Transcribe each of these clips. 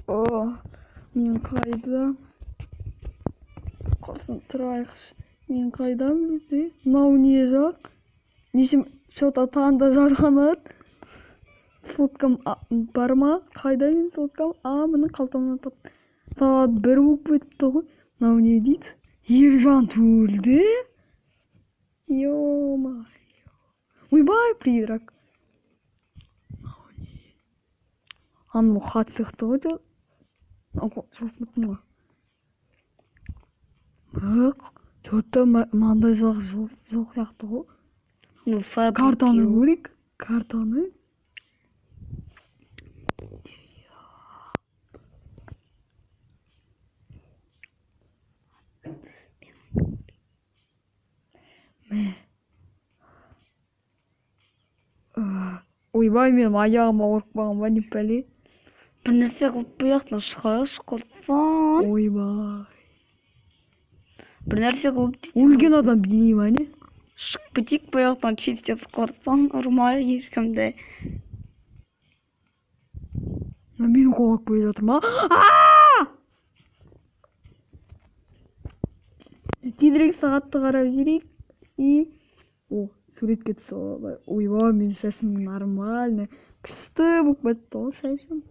О, мен қайда? Құрсын, тұрайықшы. Мен қайдам десе? Мынау не жақ? Неше что-то таңда жарқанат. Соткам бар ма? Қайда менің соткам? А, міне қалтамнан таптым. Сағат 1 болып кетті ғой. Мынау не дейді? Ержан өлді? Ё-моё. Ойбай, призрак. Мынау не? Анау хат сияқты ғой деп. Жоқ, біттім ғой. Бірақ, что-то мынандай жақ жоқ сияқты ғой. Ну, фабрики. Картаны көрейік. Картаны. Мә. Ойбай, менің аяғым ауырып қалған ба, не пәле? Бір нәрсе қылып бұл жақтан шығайықшы, құрсын. Ойбай. Бір нәрсе қылып дейді. Өлген адам билей ма, не? Шығып кетейік бұл жақтан тез-тез, құрсын, ұрма ешкімді. Мені қуалап келе жатыр ма? Аа! Тезірек сағатты қарап жіберейік. И о, суретке түсіп алайық. Ойбай, менің шашым нормально. Күшті болып кетті ғой шашым.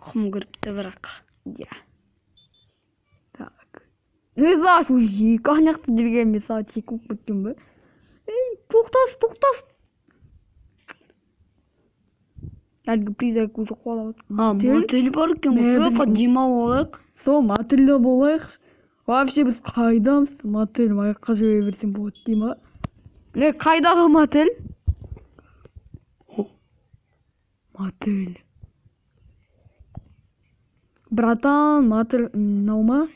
Құм кіріпті бірақ. Иә. Так. Не знаю, екі аяқты жүрген мен сағат 2 болып кеткен бе? Ей, тоқташы, тоқташы. Әлгі призрак уже қуалап жатыр. А, мотель бар екен ғой, сол жаққа демалып алайық. Сол мотельде болайықшы. Вообще біз қайдамыз? Мотель аяққа жүре берсем болады дей ма? Не, қайдағы мотель? Мотель. Братан, мотель мынау ма?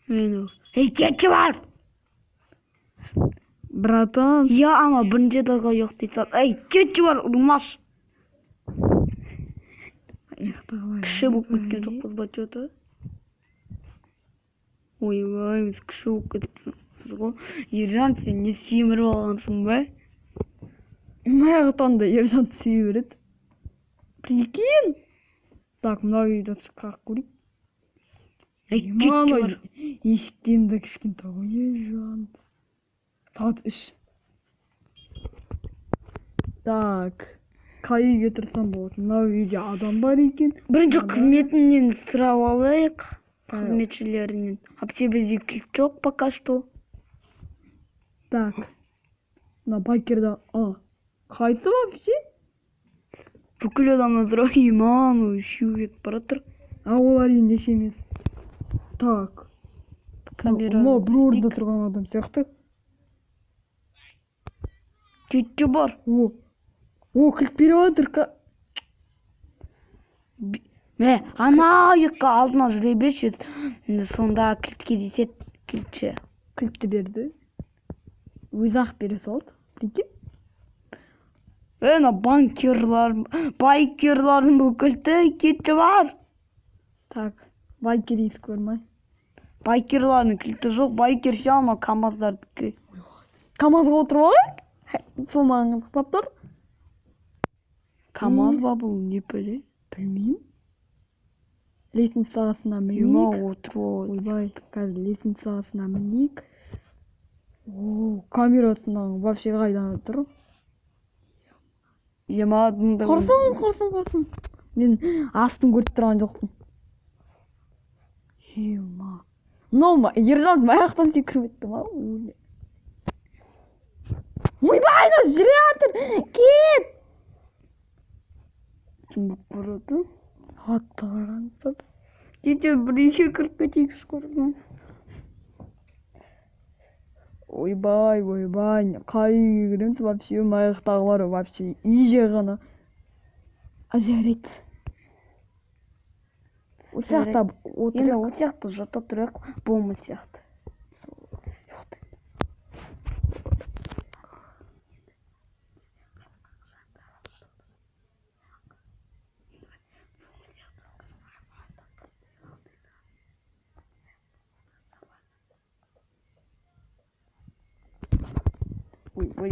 Мен Ей, кетші бар! Братан. Я ана бірінші этажға ұйықтай сал. Ей, кетші бар, ұрмаш. Кіші болып кеткен жоқпыз ба, че-то? Ойбай, біз кіші болып кетіппіз ғой. Ержан, сен не семіріп алғансың ба? Маяқтан да Ержан сүйе береді. Прикинь! Так, мынау үйден шығып көрейік. Ей, кетші бар. Есіктен де кішкентай ғой Ержан. Сағат 3. Так, қай үйге тұрсам болады? Мынау үйде адам бар екен. Бірінші қызметінен сұрап алайық. Қызметшілерінен. Вообще бізде кілт жоқ пока что. Так. Мына байкерда, а, қайсы вообще? Бүкіл адамдар сұрап, иман, үшеу кетіп бара жатыр. А, олар ендеше емес. Так. Камера. Мынау бір орында тұрған адам сияқты. Кетші бар. О, о, кілт беріп жатыр. Мә, ана екі алдына жүре берші. Сонда кілт кездеседі, кілтші. Кілтті берді. Өзі ақ бере салды. Прикинь? Ана банкерлар, байкерлардың бұл кілті, кетші бар. Так, байкер есік бар ма? Байкерлардың кілті жоқ, байкер ше ана камаздардікі. Камазға отырып алайық. Сол маған қызықтап тұр. Камаз ба бұл, не пәле? Білмеймін. Лестницасына Ема мінейік. отырып алады. Ойбай, қазір лестницасына мінейік. О, камерасынан вообще қайдан тұр? Ема адында. Құрсын, құрсын, құрсын. Мен астын көріп тұрған жоқпын. Ема. Мынау ма? Ержан аяқтан секіріп өтті ма? Ойбай, анау жүре жатыр. Кет! Түн болып барады. Қатты қараңыздар. Тез бір үйге кіріп кетейікші, құрсын. Ойбай, ойбай, қай үйге кіреміз вообще? Маяқтағылар вообще үй жай ғана. А, жарайды. Осы жақта Енді отырайық. осы жақта жата тұрайық, болма сияқты. Ой, ой.